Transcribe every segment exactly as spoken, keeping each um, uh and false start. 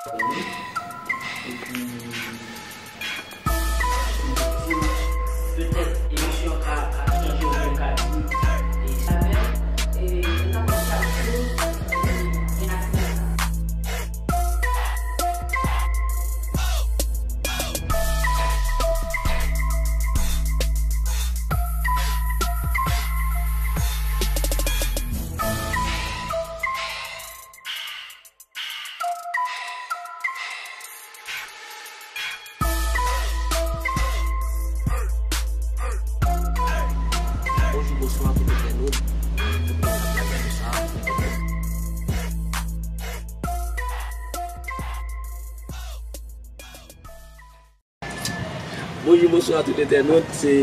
Epi, petèt, emisyon ka, ka chanje oubyen ka di, e, sa fè, e, e, n ap chak jou, e, gen aktivite. Bonjou, bonswa tout entènot, tout moun k ap gade sa. Bonjou, bonswa tout entènot, se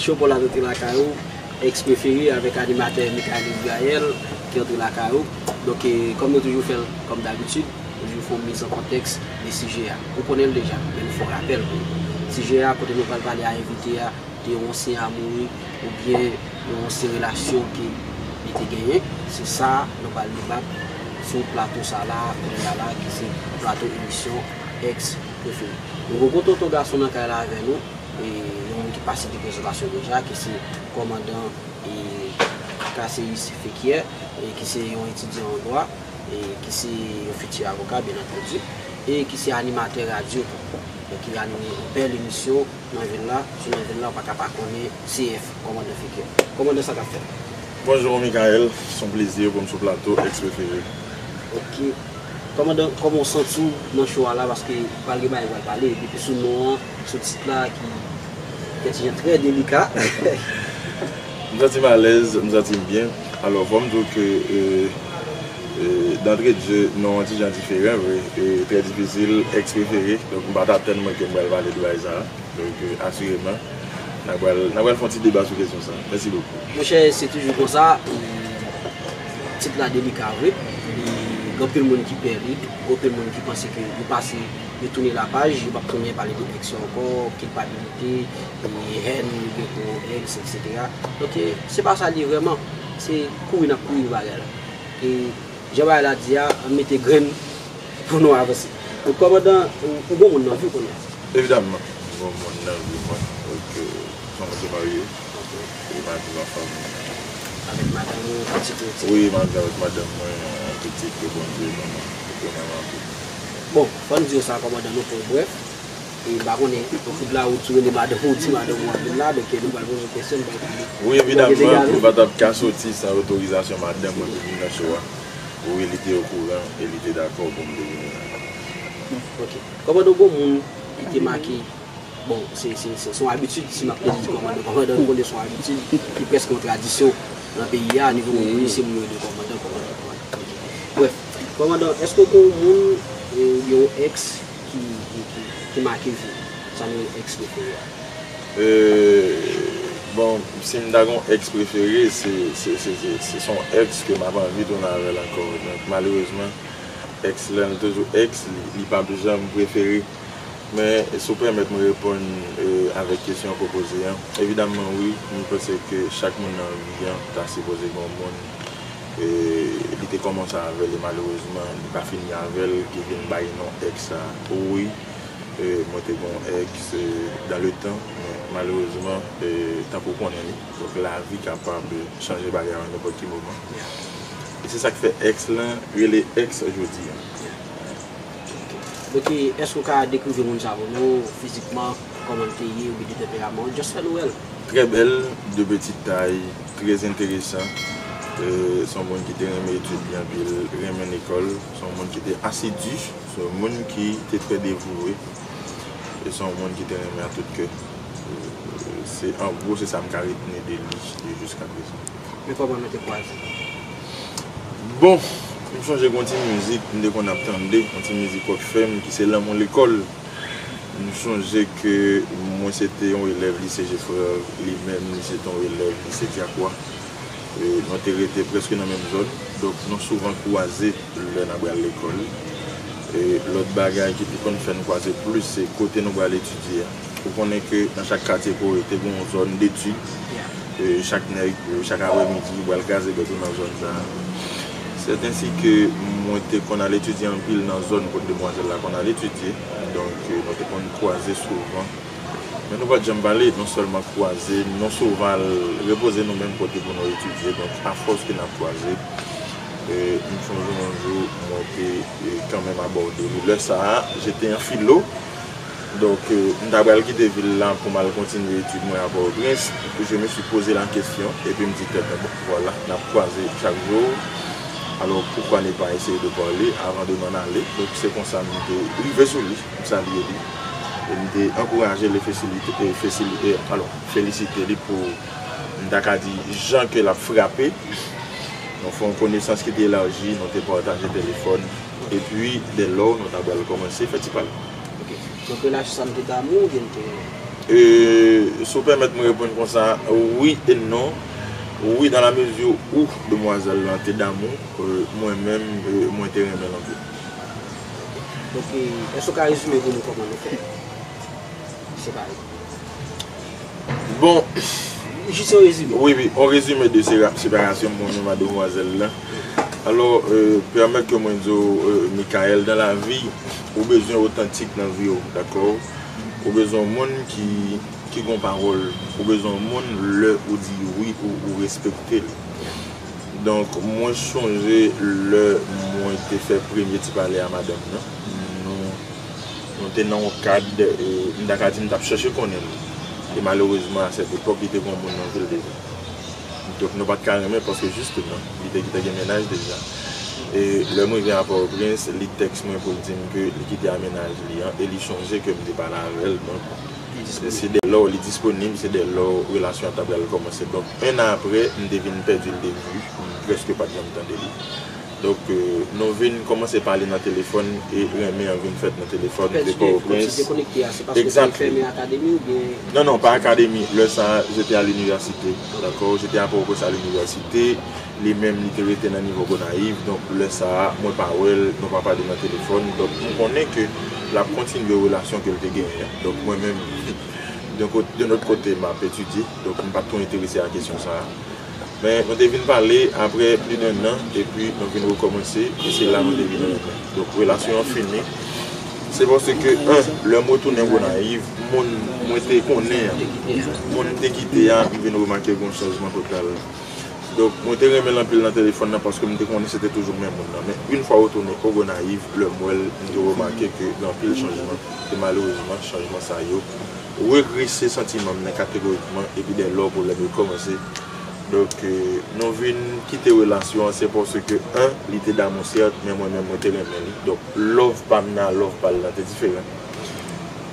Showpaw la antre lakay ou, ex prefere avèk animatè Michael Israël ki antre lakay ou. Donk, e, kòm nou toujou fè l, kòm dabitid, nou toujou fè yon miz an kontèks de sijè a. Ou konnen l deja, men nou fè yon rapèl pou ou. Sijè a, kote nou pral pale a envite a, de yon ansyen amoure oubyen yon ansyen relasyon ke li te genyen. Se sa nou pral debat sou plato sa la, kounye a la, ki se plato emisyon ex prefere. Nou gen gwo tonton gason nan kay la avè nou, e yon moun ki pase de prezantasyon deja, ki se kòmandan, e, Casséus Fequière, e ki se yon etidyan an dwa, e ki se yon fiti avoka, byen antandi, e ki se animatè radyo tou. Donk, li anime yon bèl emisyon nan vil la, si w nan vil la, ou pa ka pa konnen C F, kòmandan Fequière. Kòmandan, sa k ap fèt? Bonjou, Michael. Se yon plezi pou m sou plato, ex prefere. Ok. Kòmandan, kòman w santi w nan show a la? Paske pral gen bagay pral pale. Depi sou non an, sou tit la ki fè ti jan trè delika. M santi m alèz, m santi m byen. Alò, fò m di w ke, e, e, d'entrée de jeu, non an ti jan diferan, vre. E, trè difisil, ex prefere. Donk, m pa t ap tann mwen ke m pral pale de bagay sa a. Donk, e, asireman, n a pral, n a pral fè yon ti deba sou kesyon sa a. Mèsi bokou. Monchè, se toujou konsa. E, tit la delika vre. E, gen anpil moun ki pè li. Gen anpil moun ki panse ke yo pase, yo tounen lapaj, yo p ap tounen pale de ex yo ankò, kilpabilite, e, hèn yo gen pou ex, etsetera. Donk, e, se pa sa l ye vrèman. Se kouri n ap kouri bagay la. E jan bagay la di a, ann mete grenn pou nou avanse. Donk, kòmandan, ou, ou gon moun nan vi w kounye a? Evidamman, m gon moun nan vi mwen. Donk, e, se yon moun ki marye. Ok. E m ap viv an fanmi. Avèk madanm ou, pitit ou, etsetera? Wi, m ap viv avèk madanm mwen, yon pitit ke Bondye ban mwen. Donk, nou renmen anpil. Bon, fò n di yo sa, kòmandan, nou fè w brèf. E m pa konnen, o kou de la wout, si w rele madanm ou, ou di madanm ou anpil la, donk, e, nou pral poze w kesyon, nou pral pale. Wi, evidamman, m pa t ap ka soti san otorizasyon madanm mwen pou vin nan show a. Wi, li te okouran e li te dakò pou m te vini la. Ok. Kòmandan, gon moun ki te make, bon, se, se, se, se yon abitid, si m ap plede di kòmandan, kòmandan, nou konnen se yon abitid, ki prèske yon tradisyon nan peyi a, nivo moun, se moun yo rele kòmandan, kòmandan, kòmandan. Ok. Brèf, kòmandan, èske gon moun, e, yon ex ki, ki, ki, ki make vi w? Sa nou rele ex prefere a. E, bon, si m ta gon ex prefere, se, se, se, se, se, se yon ex ke m ap anvi tounen avè l ankò. Donk, malerezman, ex lan, li toujou ex, li, li p ap janm prefere. Men, si w pèmèt mwen reponn, e, avèk kesyon ke w poze an, evidamman, wi, m panse ke chak moun nan vi an ta sipoze gen yon moun, e, li te kòmanse avè l e malerezman, li pa fini avè l, ki vin bay non ex sa. Wi, e, mwen te gen yon ex, e, dans le temps, men malerezman, e, tankou w konnen li, donk lavi kapab chanje bagay an nenpòt ki moman. E se sa k fè ex lan rele ex jodi an. Ok. Donk, e, èske w ka dekrive moun sa pou nou, fizikman, kòman l te ye, oubyen de tanperaman w? Just fè nou wè l. Trè bèl, de petite taille, trè enteresan. E, se yon moun ki te renmen etid li anpil, renmen lekòl. Se yon moun ki te asidi. Se yon moun ki te trè devwe. E se yon moun ki te renmen a tout kè. E, se, an gwo, se sa m ka retni de li, e, jiska prezan. Men kòman nou te kwaze? Bon, m sonje gen yon ti mizik m te konn ap tande, yon ti mizik Rockfm, ki se Lanmou Lekòl. M sonje ke mwen se te yon elèv lise Geffrard, li menm, li se te yon elèv lise Dyakwa. E, nou te rete prèske nan menm zòn, donk nou souvan kwaze lè n ap pral lekòl. E lòt bagay ki te konn fè n kwaze plis, se kote nou pral etidye a. Ou konnen ke nan chak katye ke w rete, gen yon zòn detid. E chak nèg, chak aprèmidi, ou pral kraze dwèt ou nan zòn sa a. Sèt ensi ke mwen te konn al etidye anpil nan zòn kot demwazèl la konn al etidye. Donk, eh, nou te konn kwaze souvan. Men nou pa t janm pale, nou sèlman kwaze, nou souvan al repoze nou menm kote pou nou etidye. Donk, afòs ke n ap kwaze, eh, m sonje yon jou, mwen te, eh, kanmenm abòde li. Lè sa a, je te an filo. Donk, eh, m ta pral kite vil la pou m al kontinye etid mwen a Pòtoprens. Je me suis posé la question, epi m di tèt mwen, bon, vwala, n ap kwaze chak jou. Alors, pourquoi ne pas essayer de parler avant de m'en aller? Donk, se konsa m te rive sou li, m salye li. E m te ankouraje li, fesilite, e fesili-, e, alò, felisite li pou, m ta ka di, jan ke l ap frape. Nou fè yon konesans ki te elaji, nou te pataje telefòn. Epi, dè lò, nou ta pral kòmanse fè ti pale. Ok. Donk, relasyon sa a te damou oubyen te... E, si w pèmèt mwen reponn konsa, wi e non. Wi, dans la mesure où demwazèl lan te damou, e, mwen menm, e, mwen te renmen l anpil. Donk, e, èske w ka rezime pou nou kòman nou fè separe? Bon, jis yon rezime. Wi, wi, yon rezime de sera-, separasyon mwen menm a demwazèl lan. Alò, e, pèmèt ke mwen di w, e, Michael, dans la vie, ou bezwen otantik nan vi w, dakò? Ou bezwen yon moun ki, ki gon pawòl. Ou bezwen yon moun, lè ou di wi, ou, ou respekte l. Donk, mwen sonje lè mwen te fè premye ti pale a madanm nan. Nou, nou te nan yon kad, e, m ta ka di m t ap chèche konnen l. E malerezman, a sèt epòk, li te gen yon moun nan vil deja. Donk, nou pa t ka renmen paske, jisteman, li te, li te gen mennaj deja. E lè m rive a Pòtoprens, li tèks mwen pou l di m ke li kite a mennaj li an, e li chonje ke m te pale avè l. Donk, se de lò li disponib, se de lò relasyon an ta pral kòmanse. Donk, en an apre, m te vin pèdi l de vi, m prèske pa t janm tande li. Donk, e, nou vin kòmanse pale nan telefòn e renmen an vin fèt nan telefòn de Pòtoprens. Pèdi de vi, kòmsi dekonekte a, se paske w te fèmen akademi oubyen? Non, non, pa akademi. Lè sa a, je te a linivèsite. Dakò? Je te a Pòtoprens a linivèsite. Li menm, li te rete nan nivo Gonayiv. Donk, lè sa a, mwen pa wè l, nou pa pale nan telefòn. Donk, m konnen ke l ap kontinye relasyon ke l te genyen an. Donk, mwen menm, de kot-, de nòt kote, m ap etidye. Donk, m pa t twò enterese a kesyon sa a. Men, nou te vin pale apre plis de en an, epi nou vin rekòmanse, e se la nou te vin renmen. Donk, relasyon an fini. Se paske, en, lè m retounen Gonayiv, moun mwen te konnen an, moun m te kite a, m vin remake gen yon chanjman total. Donk, mwen te renmen l anpil nan telefòn nan paske m te konnen se te toujou menm moun nan. Men, yon fwa w retounen o Gonayiv, lè m wè l, m te remake ke gen anpil chanjman. E malerezman, chanjman sa yo regrese santiman m nan kategorikman, epi dè lò pwoblèm yo kòmanse. Donk, e, nou vin kite relasyon an, se paske, en, li te damou, sèt, men mwen menm, mwen te renmen li. Donk, love pa m nan, love pa l lan te diferan.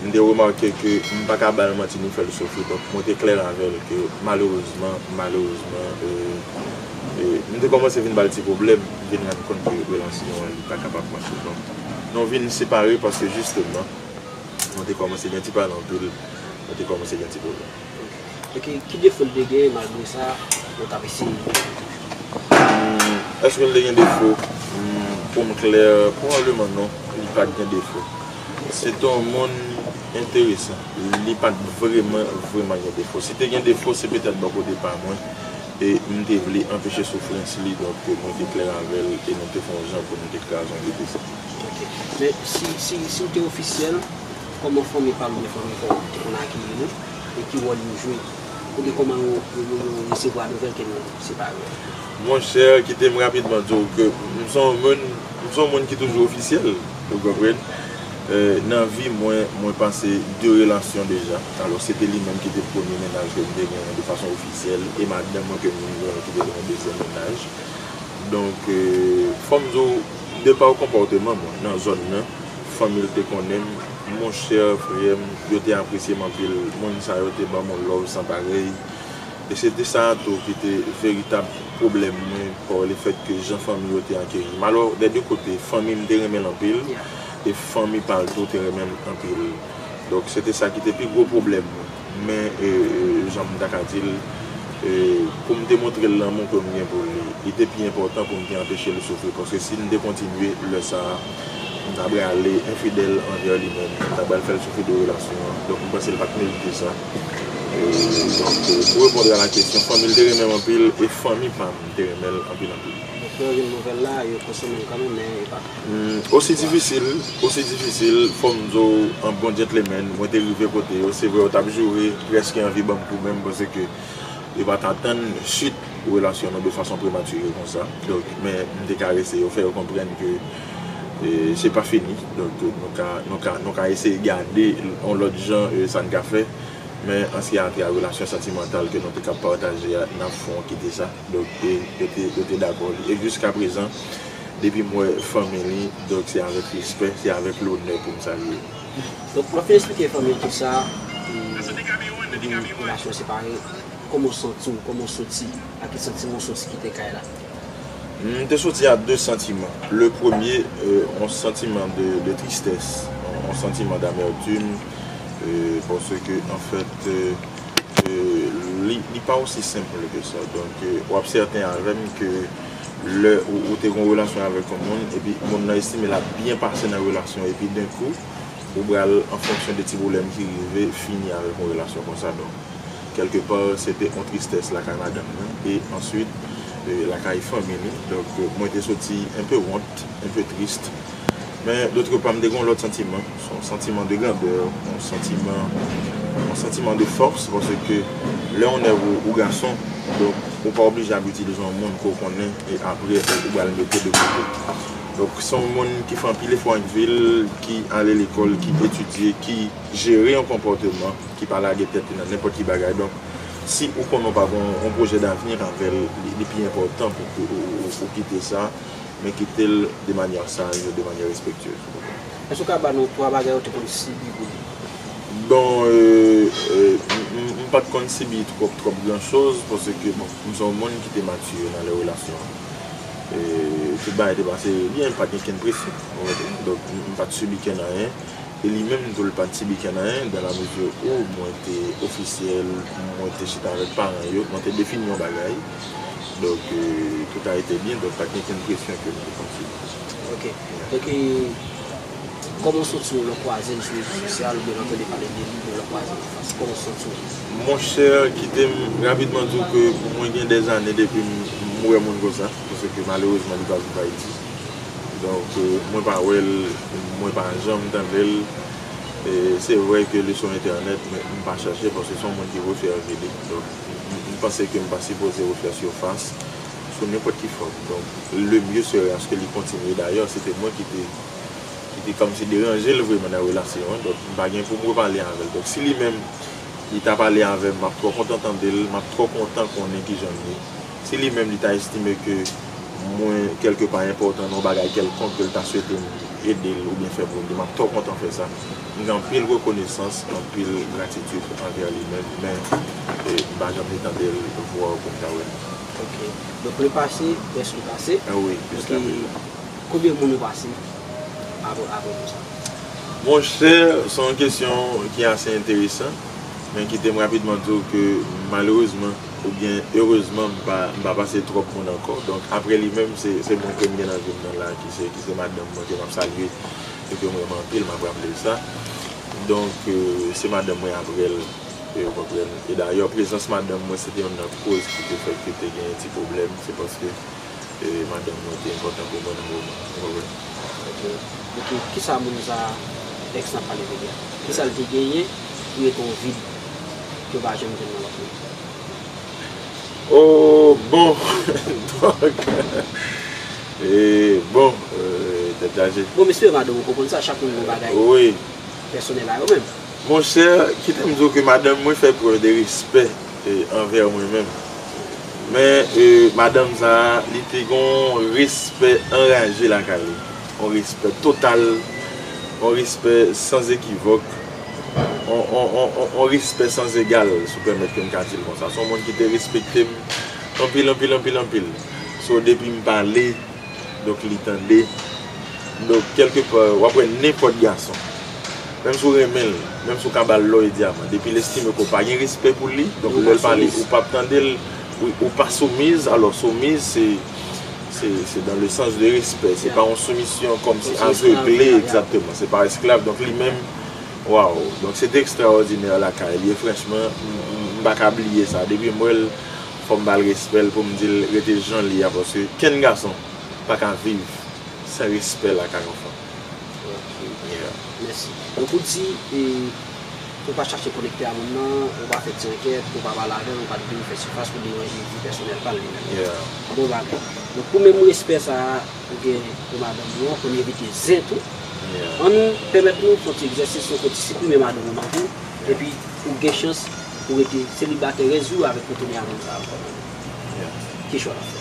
M te remake ke m pa ka ba l manti ni fè l soufri. Donk, mwen te klè avè l ke malerezman, malerezman, e, e, m te kòmanse vin ba l ti pwoblèm, m vin rann kont ke relasyon an li pa kapab mache. Donk, nou vin separe paske jisteman, nou te kòmanse gen ti pale anpil, nou te kòmanse gen ti pwoblèm. Ok, ki defo l te gen, malgre sa, ou t ap eseye? Hmm, èske l te gen defo? Hmm, pou m klè, pwobableman non, li pa t gen defo. Se te yon moun enteresan. Li pa t vreman, vreman gen defo. Si te gen defo, se petèt bò kote pa mwen. E m te vle anpeche soufrans li, donk mwen te klè avè l e nou te fè yon jan pou nou te kraze yon de sa. Ok. Men si, si, si w te ofisyèl, kòman fanmi pa w oubyen fanmi pa w te konn akeyi nou? E ki wòl yo jwe? Oubyen kòman yo, yo, yo, yo resevwa nouvèl ke nou separe? Monchè, kite m rapidman di w ke m se yon moun, m se yon moun ki toujou ofisyèl, ou konprann? E, nan vi mwen, mwen pase de relasyon deja. Alò, se te li menm ki te premye mennaj ke m te genyen de fason ofisyèl, e madanm mwen ke m vin genyen ki te yon dezyèm mennaj. Donk, e, fò m di w, de pa konpòteman mwen nan zòn nan, fanmi l te konnen m, monchè, frè m, yo te apresye m anpil. Moun sa yo te ban m yon love san parèy. E se te sa a tou ki te veritab pwoblèm mwen, pa lefèt ke jan fanmi yo te akeyi m. Alò, dè de kote, fanmi m te renmen l anpil, e fanmi pa l tou te renmen l anpil. Donk, se te sa ki te pi gwo pwoblèm mwen. Men, e, e, jan m ta ka di l, e, pou m te montre l lanmou ke m gen pou li, li te pi enpòtan pou m te anpeche l soufri. Paske si m te kontinye lè sa a, m ta prale enfidèl anvè li menm, m ta pral fè l soufri de relasyon an. Donk, m panse l pa t merite sa. E, donk, e, pou reponn a la kesyon, fanmi l te renmen m anpil, e fanmi pa m te renmen l anpil, anpil. Yo jwenn nouvèl la, yo konsole m kanmenm, men yo pa ka. Hmm, osi difisil, osi difisil, fò m di w, an bon gentleman, mwen te rive kote yo. Se vre, yo t ap joure, prèske anvi ban m kou menm, paske yo pa t atann chit relasyon nou de fason prematire konsa. Donk, men m te karese yo, fè yo konprann ke, e, se pa fini. Donk, nou ka, nou ka, nou ka eseye gade yon lòt jan, e, sa n ka fè. Men an se atè a relasyon santimantal ke nou te ka pataje a, n ap fè yon kite sa. Donk, e, yo te, yo te dakò li. E jiskaprezan, depi m wè fanmi li, donk se avèk respè, se avèk lonè pou m salye. Donk, w ap fin eksplike fanmi an tout sa, e, epi relasyon separe. Kòman w santi w? Kòman w soti? Ak ki santiman w soti kite kay la? M te soti a de santiman. Le premye, e, yon santiman de, de tristès, yon, yon santiman damètim, e, paske, anfèt, e, e, li, li pa osi senp ke sa. Donk, e, w ap sèten avè m ke lè ou, ou te gen yon relasyon avèk yon moun, epi moun nan estime l ap byen pase nan relasyon, epi denkou, ou pral, an fonksyon de ti pwoblèm ki rive, fini avèk yon relasyon konsa. Donk, kèlke pa, se te yon tristès lakay madanm mwen, e answit, e, lakay fanmi li. Donk, e, mwen te soti enpe wont, enpe tris. Men, dòt pa, m te gen yon lòt santiman, se yon santiman de grandè, yon santiman, yon santiman de fòs, paske lè yon nèg ou, ou gason, donk, ou pa oblije ap itilize yon moun ke w konnen, e apre, ou pral mete de kote. Donk, se yon moun ki fè anpil efò ak vi l, ki ale lekòl, ki etidye, ki jere yon konpòteman, ki pa lage tèt li nan nenpòt ki bagay. Donk, si ou konnen w pa gen yon, yon pwojè davni avè l, li, li pi enpòtan pou ke ou, ou, ou kite sa, men kite l de manyè saj, de manyè respektyez. Èske w ka ba nou twa bagay ou te konn sibi pou li? Bon, e, e, m, m, m pa t konn sibi twòp, twòp gran choz, paske, bon, m se yon moun ki te matire nan lè relasyon. E, tout bagay te pase byen, pa t gen kenn presyon, w konprann? Donk, m, m pa t sibi kenn anyen. E li menm tou, l pa t sibi kenn anyen, dans la mesure où mwen te ofisyèl, mwen te chita avèk paran yo, mwen te defini yon bagay. Donk, e, tout a été bien, donk pa t gen kenn presyon ke m te konn sibi. Ok. Donk, e, kòman w santi w lè w kwaze l sou rezo sosyal oubyen lè w tande pale de li, lè w kwaze l anfas? Kòman w santi w? Monchè, kite m rapidman di w ke pou mwen gen dèzane depi m, m wè moun konsa, paske malerezman li pa viv Ayiti. Donk, e, mwen pa wè l, mwen pa janm tande l. E, se vre ke li sou entènèt, men m pa chèche paske se yon moun ki refè vide. Donk, m, m, m panse ke m pa sipoze refè sifas sou nenpòt ki fòm. Donk, le mieux serait à ce que li kontinye. Dayè, se te mwen ki te, ki te kòmsi deranje l vreman nan relasyon an. Donk, m pa gen pou m repale avè l. Donk, si li menm, li ta pale avè m, m ap twò kontan tande l, m ap twò kontan konnen kijan l ye. Si li menm li ta estime ke mwen, kèlke pa, enpòtan nan yon bagay kèlkonk ke l ta swete m ede l oubyen fè pou li, m ap twò kontan fè sa. M gen anpil rekonesans, anpil gratitid anvè li menm, men, e, m pa janm te tande l vwa pou m ta wè l. Ok. Donk, le passé reste le passé. Ah wi, jiskaprezan. Konbyen moun ou pase avè, avè konsa? Monchè, se yon kesyon ki ase enteresan, men kite m rapidman di w ke malerezman oubyen erezman, m pa, m pa pase twòp moun ankò. Donk, apre li menm, se, se moun ke m gen nan vi m nan la, ki se, ki se madanm mwen ke m ap salye e ke m renmen anpil, m ap raple l sa. Donk, e, se madanm mwen apre l, e, ou konprann. E dayè, prezans madanm mwen, se te yonn nan koz ki te fè ke te gen ti pwoblèm. Se paske e, madanm mwen te enpòtan pou mwen nan moman an, ou konprann? Ok. Epi, kisa moun sa, èks lan pale de li a? Kisa l te genyen ki rete yon vid ke w pa janm jwenn nan lòt moun? Oh, bon. Donk, e, bon, e, tèt chaje. Bon, m espere madanm ou konprann sa, chak moun gen yon bagay pèsonèl a yo menm. Monchè, kite m di w ke madanm mwen fè prèv de respè, e, anvè mwen menm. Men, e, madanm sa a, li te gen yon respè anraje lakay li. Yon respè total, yon respè san ekivòk, yon, yon, yon, yon, yon respè san egal, si w pèmèt ke m ka di l konsa. Se yon moun ki te respekte m anpil, anpil, anpil, anpil. So, depi m pale, donk, li tande. Donk, kèlke pa, w ap wè nenpòt gason. Menm si w renmen l, menm si w ka ba l lò e dyaman, depi l estime ke w pa gen respè pou li, donk, lè l pale, ou p ap tande l, wi, ou pa soumiz. Alò, soumiz, se, se, se dans le sens de respect. Se pa yon soumisyon kòmsi avegle, egzakteman. Se pa esklav. Donk, li menm, waw. Donk, se te ekstraòdinè lakay li. E franchman, m, m, m pa ka bliye sa. Depi m wè l, fò m ba l respè l pou m di l rete jan l ye a, paske kenn gason pa ka viv san respè lakay yon fanm. Ok. Mèsi. Donk ou di, e, ou pa chache konekte a moun nan, ou pa fè ti ankèt, ou pa pale avè l, ou pa t vini fè sifas pou deranje vi pèsonèl pa l li menm. Bon bagay. Donk pou menm respè sa a, ou gen pou madanm ou an, pou n evite zen tou. An nou pèmèt nou fè yon ti egzèsis, yon ti siprime madanm ou nan vi w, epi ou gen chans pou rete selibatè rès vi w avèk konteni a moun sa a ankò. Ki chwa w ap fè?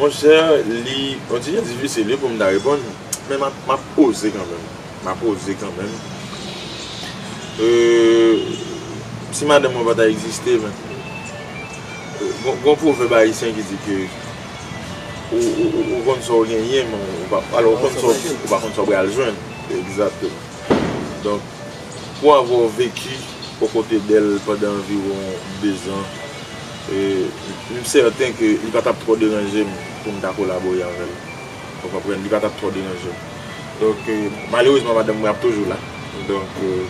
Monchè, li yon ti jan difisil wi pou m ta reponn, men m ap, m ap oze kanmenm. M ap oze kanmenm. Euh, si madanm mwen pa ta egziste, men, euh, gon, gon pwovèb ayisyen ki di ke ou, ou, ou, ou konn sa w genyen, men ou pa, alò, ou konn sa w, ou pa konn sa w pral jwenn. Egzakteman. Donk, pour avoir vécu aux côtés d'elle pendant environ deux ans, e, m sèten ke li pa t ap twò deranje m pou m ta kolabore avè l. Ou konprann? Li pa t ap twò deranje m. Donk, e, malerezman, madanm mwen ap toujou la. Donk, e,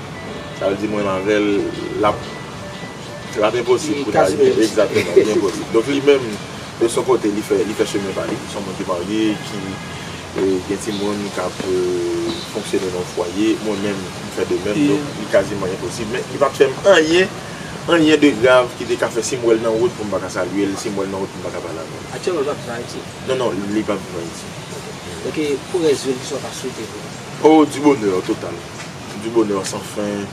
sa vle di mwen avè l, l ap, l ap enposib pou ta egzakteman, li enposib. Donk, li menm, de son kote, li fè, li fè chemen pa li. Se yon moun ki marye, ki, e, gen timoun k ap, e, fonksyone nan yon fwaye. Mwen menm, m fè de menm, donk li kaziman enposib. Men li pa t fè m anyen, anyen de grav ki te ka fè si m wè l nan wout pou m pa ka salye l, si m wè l nan wout pou m pa ka pale avè l. Aktyèlman, l pa viv Ayiti? Non, non, li pa viv Ayiti. Ok, pou rès vi l, kisa w ta swete pou li? Oh, du bonheur total. Du bonheur sans fin.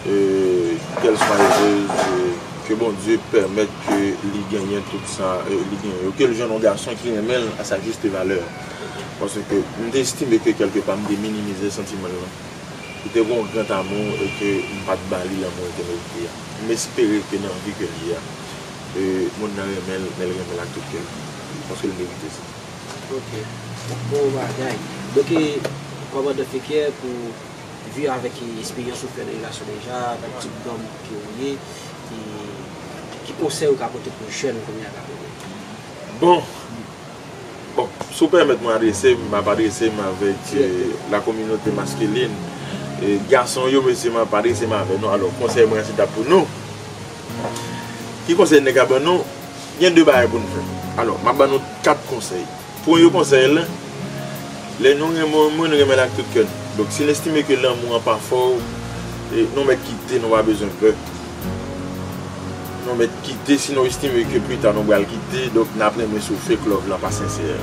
Euh, qu'elle soit heureuse, euh, que Bondye pèmèt ke li genyen tout sa, euh, li genyen yo, ke l jwenn yon gason ki renmen l à sa juste valeur. Paske m te estime ke kèlkepa m te minimize santiman l lan. Li te gen yon grand amour e ke m pa t ba li lanmou l te merite a. M espere ke nan vi ke l ye a, euh, moun nan renmen l, men l renmen l ak tout kè l. Paske l merite sa. Ok. Bon bagay. Donk, e, kòmandan Fekyè, pou vi avèk, e, esperyans ou fè nan relasyon deja, avèk tout dòm ke ou ye, e, ki konsèy ou ka pote pou jèn kounye a k ap vini? Bon, bon, si w pèmèt mwen adrese m, m ap adrese m avèk, e, la communauté masculine. E, gason yo, mesye, m ap adrese m avè nou. Alò, konsèy mwen an se t ap pou nou. Ki konsèy nèg la ban nou? Gen de bagay pou n fè. Alò, m ap ban nou kat konsèy. Premye konsèy la, lè nou renmen yon moun, renmen l ak tout kè n. Donk, si n estime ke lanmou an pa fò, e, nou mèt kite, nou pa bezwen pè. Nou mèt kite, si nou estime ke pita nou pral kite, donk n ap renmen soufle k love lan pa sensè.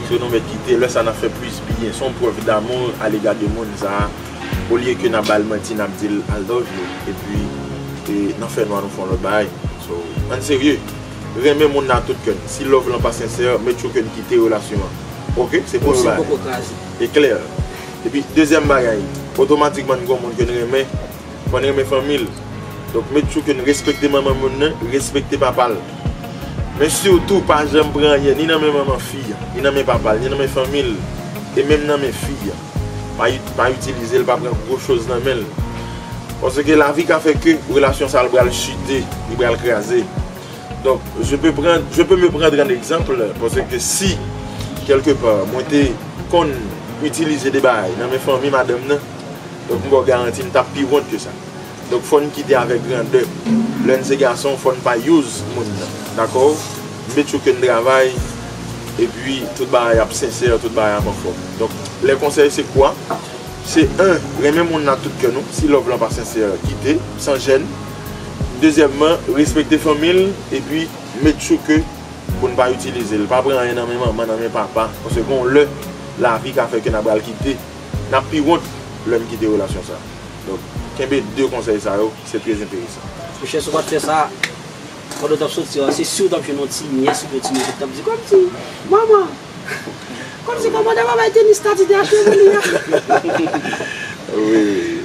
So, nou mèt kite, lè sa n ap fè plis byen. Se yon prèv damou alega de moun sa a, olye ke n ap ba l manti, n ap di l I love you, epi, e, nan fènwa nou fè yon lòt bagay. So, ann serye. Renmen moun nan ak tout kè n. Si love lan pa sensè, make sure ke n kite relasyon an. Oke? Se premye bagay. E klè. Epi, dezyèm bagay, otomatikman n gen yon moun ke n renmen, fò n renmen fanmi l. Donk, make sure ke n respekte manman moun nan, respekte papa l. Men sitou, pa janm pran anyen, ni nan men manman fi an, ni nan men papa l, ni nan men fanmi l, e menm nan men fi an. Pa, pa itilize l, pa pran gwo choz nan men l. Paske lavi ka fè ke relasyon sa a pral chite, li pral kraze. Donk, je peux prendre, je peux me prendre en exemple, paske si, kèlkepa, mwen te konn itilize de bagay nan men fanmi madanm nan, donk, m ba w garanti, m t ap pi wont ke sa. Donk, fò n kite avèk grandè. Lè n se gason, fò n pa use moun nan. Dakò? Make sure ke n travay, epi tout bagay ap sensè, tout bagay ap anfòm. Donk, les conseils, c'est quoi? Se, en, renmen moun nan ak tout kè nou. Si love lan pa sensè, kite, san jèn. Dezyèmman, respekte fanmi l, epi make sure ke pou n pa itilize l. Pa pran anyen nan men manman, nan men papa. Paske gon lè, lavi ka fè ke n ap pral kite. N ap pi wont lè n kite relasyon sa. Donk, kenbe de konsèy sa yo, se trè enteresan. Monchè, si w pa t fè sa, pandan w t ap soti a, se si w t ap jwenn yon ti nyès oubyen ti nevè ki t ap di, kòmsi, manman, kòmsi kòmandan pa bay tenis Tati te achte pou li a.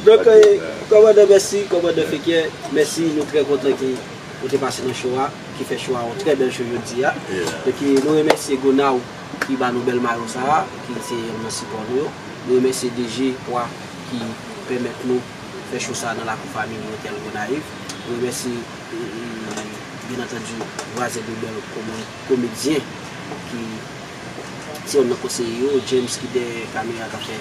Donk, kòmandan, mèsi, kòmandan Fekyè, mèsi, nou trè kontan ke ou te pase nan show a, ki fè show a yon trè bèl show jodi a. Donk, nou remèsye Gonaw ki ba nou bèl mayo sa a, ki se yonn nan sipò nou yo. Nou remèsye D G Pwa ki pèmèt nou fè show sa a nan lakou famili Otèl Gonayiv. Nou remèsye, e, e, byen antandi, Vwazen de Bèl, komedyen ki se yonn nan konseye yo, James ki dèyè kamera k ap fè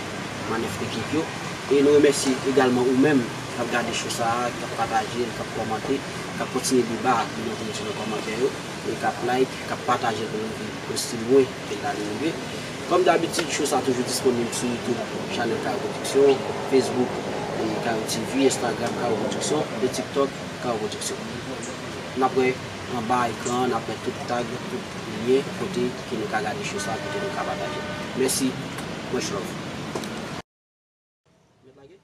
manèv teknik yo. E nou remèsye egalman ou menm, k ap gade show sa a, k ap pataje l, k ap kòmante, k ap kontinye deba, byen antandi, nan kòmantè yo, e k ap like, k ap pataje l pou nou vin plis lwen ke l ta rive. Kòm dabitid, show sa a toujou disponib sou YouTube, chanèl Kayo Production, Facebook, e Kayo T V, Instagram, Kayo Production, e TikTok, Kayo Production. N ap wè anba ekran an, n ap wè tout tag, tout lyen, kote ke nou ka gade show sa, kote nou ka pataje. Mèsi, much love. Mèt lage?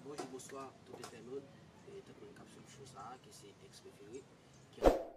Bonjou, bonswa, tout entènot, e tout moun k ap swiv show sa, ki se ex prefere, ki